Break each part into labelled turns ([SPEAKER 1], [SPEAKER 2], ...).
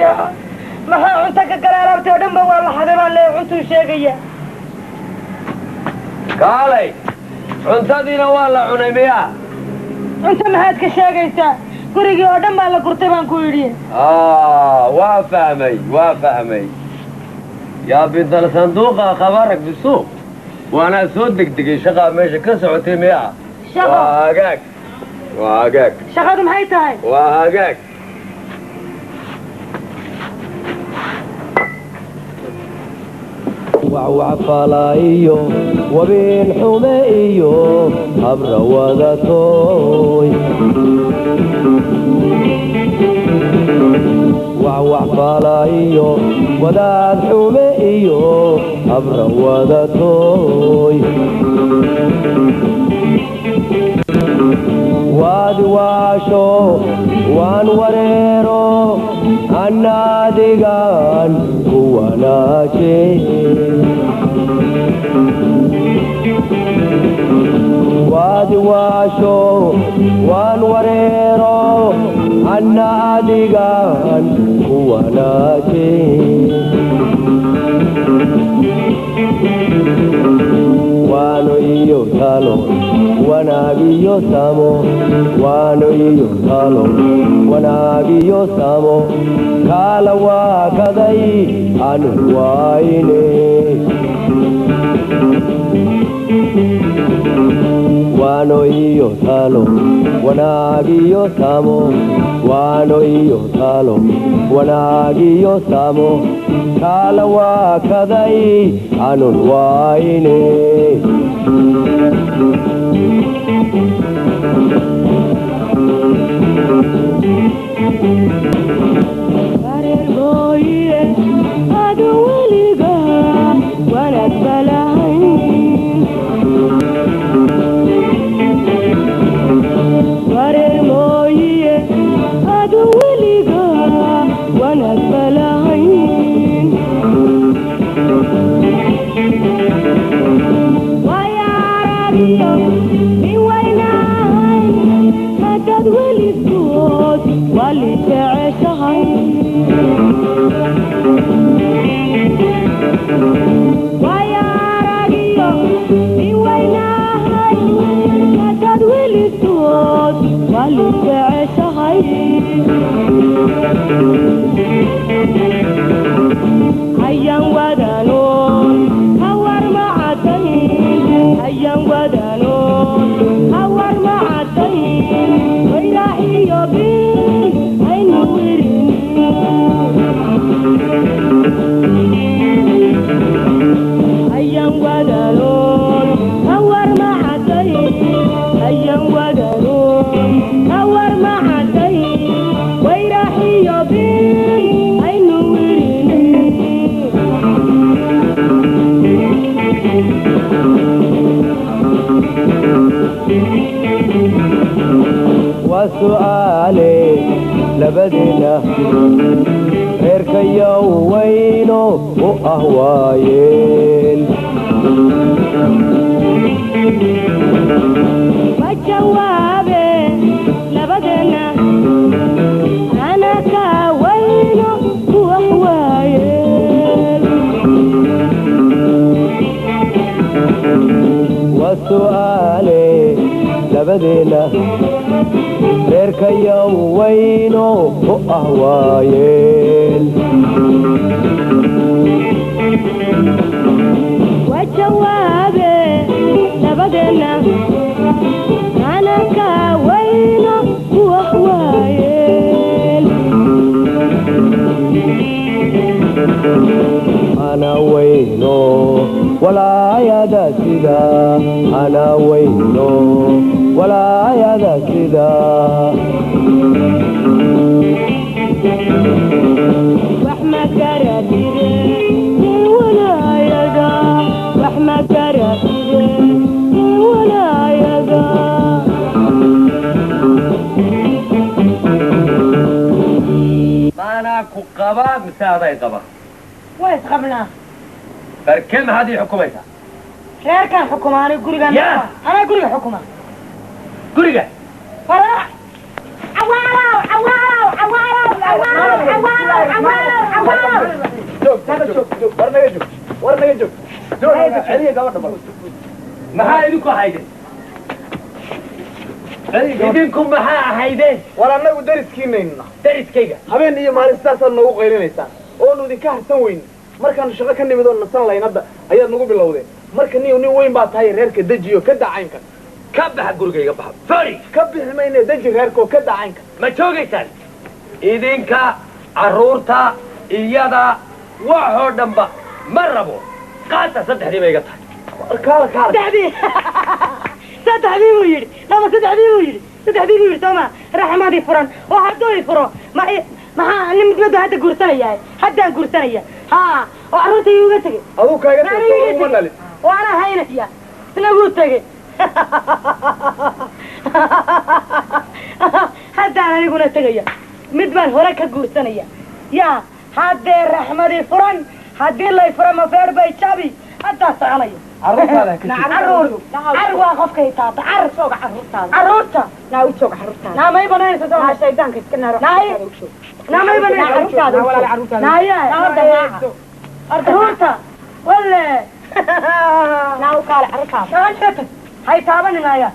[SPEAKER 1] Ya maxaa cunto ka gala alaabtii oo dhan ba waa la xaday baan leeyahay cuntuu sheegaya.
[SPEAKER 2] Kaalay, cuntadiina waa la cunay miyaa?
[SPEAKER 1] Cunto maxaad ka sheegaysaa? Gurigii oo dhan baa la gurtay baan ku yidhi.
[SPEAKER 2] Waa fahmay, waa fahmay. Yaa bintal sanduuqa khabarak bisuuq. Waanaa soo degdegay, shaqaa meesha ka socotay miyaa?
[SPEAKER 1] Shaqo?
[SPEAKER 2] Waa hagaag, waa hagaag.
[SPEAKER 1] Shaqadu maxay tahay?
[SPEAKER 2] Waa hagaag.
[SPEAKER 3] Wacwac fala iyo wabiin xume iyo habra wadatooy, wacwac fala iyo wadaad xume iyo habra wadatooy, waad waasho waan wareero annaadigan ku wanaaje, waad waasho waan wareero anna adigan ku wanaaje, waano iyo talo wanaag iyo samo, waano iyo talo wanaag iyo samo, kaala waa kaday anu waayne, waano iyo talo wanaag iyo samo, waano iyo talo wanaag iyo samo, kaala waa kaday anun waayne.
[SPEAKER 1] Wareer mooye adu weliga wanaag balahayn, wareer mooye adu weliga wanaag balahayn, wayaaragiyo nin waynahay haddaad weligood wali jeceshahay, wayaaragiyo nin waynahay haddaad weligood wali jeceshahay, hayan wadanoon hawar macadayn, hayan wadanoon hawar macadayn, wayraaxiyo bin haynu wirin, hayan wadanoon hawar macadayn, hayan wadanoon hawar macadayn, wayraaxiyo bin haynu wirin.
[SPEAKER 3] Waa su'aale labadiina reerkayow weyno u ah waayeel.
[SPEAKER 1] Ma jawaabe labadeena ana kaa wayno ku ah waayeel.
[SPEAKER 3] Waa su'aale labadeena reerkayow weyno u ah waayeel.
[SPEAKER 1] Waa jawaabe labadeena ana kaa wayno ku ah waayeel.
[SPEAKER 3] Ana weyno walaayada sida, ana weyno walaayada sida.
[SPEAKER 1] Wax ma garatide nin walaayada, wax ma garatide nin walaayada.
[SPEAKER 2] Maanaa ku qabaa mise aday qaba?
[SPEAKER 1] Waa isqabnaa.
[SPEAKER 2] Barke maxaad ii xukumaysaa?
[SPEAKER 1] Reerkaan xukuma aniga gurigaan.
[SPEAKER 2] Yaa!
[SPEAKER 1] Anaa guriga xukuma.
[SPEAKER 2] Guriga?
[SPEAKER 1] Fara. Cawaalow, cawaalow, cawaalow, cawaalow, cawaalow, cawaalow.
[SPEAKER 4] War naga joog. Celiya gabadha bal.
[SPEAKER 2] Maxaa idinku ahaydeen? Idinku maxaa ahaydeen?
[SPEAKER 4] War annagu dariskiinayna.
[SPEAKER 2] Dariskayga.
[SPEAKER 4] Habeen iyo maalin sidaasaad noogu qaylinaysaan oonu idinka harsan weyne. Markaanu shaqo ka nimid oo nasan lahayn hadda ayaad nagu bilowdeen. Marka nin weyn baa tahay, reerka dejiyo ka dacaynka.
[SPEAKER 2] Ka baxa gurigayga, baxa fari.
[SPEAKER 4] Ka bixi mayne, deji reerka oo ka dacaynka.
[SPEAKER 2] Ma joogaysaan idinka? Carruurta iyada waxoo dhanba ma rabo. Qaata, saddexdii bay iga tahay.
[SPEAKER 4] Kaala kaala.
[SPEAKER 1] Saddexdii, saddexdii buu yidhi, laba, saddexdii buu yidhi, saddexdii buu yidhi. Sooma raxmadii furan oo hadduu i furo ma maxaa nin midmadu hadda guursanaya? Haddaan guursanaya ha oo carruurta iuga tegey.
[SPEAKER 4] Aduu kaaga tagto uma dhalin.
[SPEAKER 1] Oo anaa haynaya, isna wuu tegey. Haddaan aniguna tegaya, mid baan hore ka guursanaya. Yaa haddee raxmadii furan, haddii lay furo mafeer bay jabi. Haddaa soconaya.
[SPEAKER 4] Carruurtaada ka
[SPEAKER 1] Caruur car waa qofkay taata car.
[SPEAKER 5] Jooga carruurtaada.
[SPEAKER 1] Carruurta.
[SPEAKER 5] Naa u joog carruurtaada.
[SPEAKER 1] Naa may banaysa soo.
[SPEAKER 5] Naa shaydaanka iska naar.
[SPEAKER 1] Naay. Naa may banaysa.
[SPEAKER 5] Carruurtaada u joog.
[SPEAKER 1] Naaya.
[SPEAKER 5] Naa horta raaca.
[SPEAKER 1] Carruurta walle.
[SPEAKER 5] Naa u kaale carruurtaada.
[SPEAKER 1] Hay taabanin aya.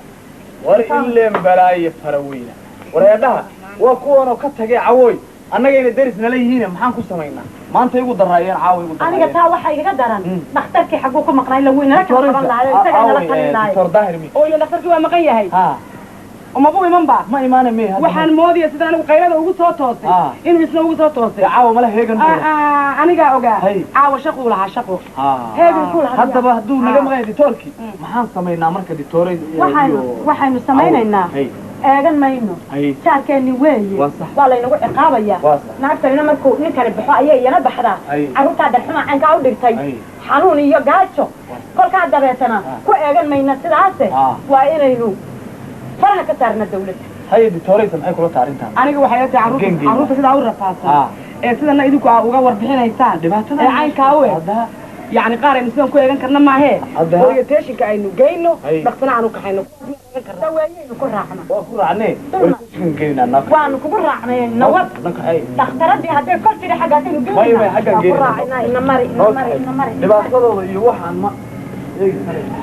[SPEAKER 4] War ileen balaaye faraweyna. Wareedhaha waa kuwanoo ka tagay cawooy, annagayna deris nala yihiin. Maxaan ku samaynaa maanta? Igu daraayeen caawa, igu
[SPEAKER 5] Aniga
[SPEAKER 4] daraayeen.
[SPEAKER 5] Taa waxaa igaga daran dhakhtarkii xaguu ku maqnaa, ila weynala kala qaban lahayo, isagaa nala talin lahayo.
[SPEAKER 4] Doctor Daahir mi?
[SPEAKER 6] Oo ila dhakhtarkii waa maqan yahay.
[SPEAKER 4] Ha.
[SPEAKER 6] Umabu iman ba?
[SPEAKER 4] Ma imaana mi hadda?
[SPEAKER 6] Waxaan moodaya sida anigu qaylada ugu soo toosay inuu isna ugu soo toosay.
[SPEAKER 4] Caawa mala heegan buu lahaa.
[SPEAKER 6] Anigaa ogaa.
[SPEAKER 4] Hay.
[SPEAKER 6] Caawa shaquu lahaa, shaqo heegan ku lahaa.
[SPEAKER 4] Haddaba hadduu naga maqan yahay ditoorkii, maxaan samaynaa marka ditoore?
[SPEAKER 5] Waxaynu waxaynu samaynaynaa,
[SPEAKER 4] hay
[SPEAKER 5] eegan mayno.
[SPEAKER 4] Hay.
[SPEAKER 5] Jaarkeenni weeye.
[SPEAKER 4] Waa sax.
[SPEAKER 5] Waa laynagu ciqaabayaa.
[SPEAKER 4] Waa sax.
[SPEAKER 5] Naagtanina markuu ninkani baxo ayay iyana baxdaa.
[SPEAKER 4] Hay.
[SPEAKER 5] Carruurtaa darxuma caynkaa u dhigtay,
[SPEAKER 4] Hay.
[SPEAKER 5] xanuun iyo gaajo. Kolkaa dabeetana ku eegan mayna sidaase. Waa inaynu faraha ka saarna dawladda.
[SPEAKER 4] Hay, ditooreysa maxay kula tahay arrintan?
[SPEAKER 6] Aniga waxay ila tahay carruurta
[SPEAKER 4] Gengeyna.
[SPEAKER 6] carruurta sidaa u rafaadsan ee sidana idinku aa uga warbixinaysaan
[SPEAKER 4] Dhibaatada
[SPEAKER 6] ee caynkaa u eg, yacni qaar aynu sidan ku eegan karna maahee. Orientation-ka aynu geyno,
[SPEAKER 4] Hay.
[SPEAKER 6] dhaqsana aanu kaxayno.
[SPEAKER 5] Daweeyaynu ku raacna.
[SPEAKER 4] Waa ku raacnee, way geynaa naafka.
[SPEAKER 5] Waanu kugu raacnay, nawad.
[SPEAKER 4] Nanka hay.
[SPEAKER 5] Dhakhtaradii hadday kor tidhi xaggaasaynu
[SPEAKER 4] May, may,
[SPEAKER 5] geynaa.
[SPEAKER 4] xaggaan
[SPEAKER 5] Waa ku
[SPEAKER 4] geynaa.
[SPEAKER 5] raacnaa. Ina mari, ina mari, ina mari.
[SPEAKER 4] Dhibaatadooda iyo waxaan ma eegi karayno.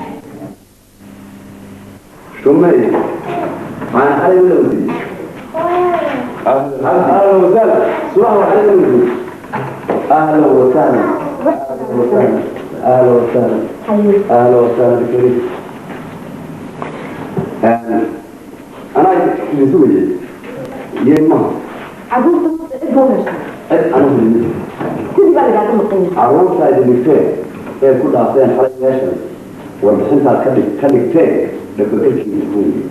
[SPEAKER 7] شمي معنا حالي ولا ودي؟ اهلا وسهلا، صباح وحالي ولا ودي؟ اهلا وسهلا، اهلا وسهلا، اهلا وسهلا، اهلا وسهلا بكريم. انا اللي سوي يا ما
[SPEAKER 5] Carruurta cid baa u heshay?
[SPEAKER 7] عد انا اللي
[SPEAKER 5] Sidii baa lagaaga maqan yahay.
[SPEAKER 7] Carruurta ay dhigteen ee ku dhaafeen xalay meeshan, warbixintaad ka dhig ka dhigteen dhabagalkiisa weeye.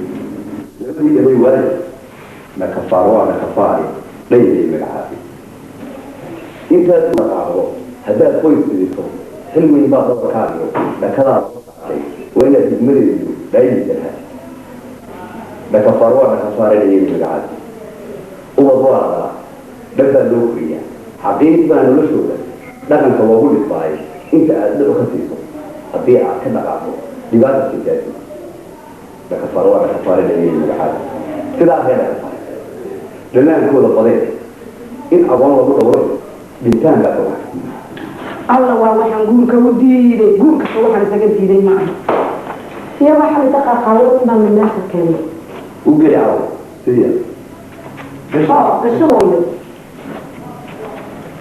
[SPEAKER 7] Labadii dhalay waalid dhakafaar waa dhakafaari dhaylay magacaasi. Intaad ku dhaqaaqdo haddaad qoys fidiso, xil weyn baa dabarkaagiyo dhakadaa lagu saartay. Waa inaad degmadeedu dhaayiisa raadis. Dhakafaar waa dhakafaare dhayay magacaasi. Ubad waa la dhalaa, dhab baa loo koriyaa, xaqiiq baa noloshooda dhaqanka loogu dhisbaayay. Inta aad dhico ka siiso haddii aad ka dhaqaaqdo, dhibaata sidaasi. Dhakafaar waa dhakafaare dhayay magacaasi. Sidaasay dhakafaar dhallaankooda badeen in aqoon lagu dhowro dhintaan baa ka wanaagsan.
[SPEAKER 6] Alla, waa waxaan guurka u diiday, guurkasta waxaan isaga diiday ma aha.
[SPEAKER 5] Iyagoo xalay daqaaqaayo in baanu meesha keennay.
[SPEAKER 7] U geli caw sidiya.
[SPEAKER 5] Oo gashadooyo.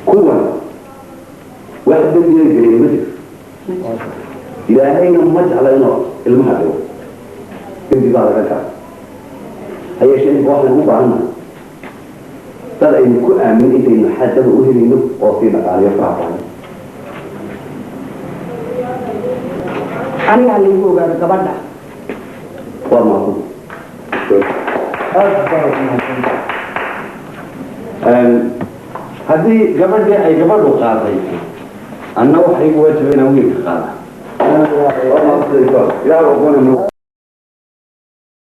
[SPEAKER 7] Kuwan wax dembiga gelin ma jirto, Ilaahayna ma jecla inuu ilmaha dhigo. Dembi baa laga gala. Ha yeeshee inka waxaynu u baahannahay dad aynu ku aamin intaynu xaddaba u helayno oo sii dhaqaaliyo faraha badan.
[SPEAKER 6] Aniga ha laygu ogaado gabadha.
[SPEAKER 7] Waa mahadsan.
[SPEAKER 4] Aad baa mahadsan.
[SPEAKER 7] Haddii gabadhii ay gabadhu qaaday, anna waxay igu waajibay inaan wiilka qaada. Waa mahadsan. Ilaah aqoona.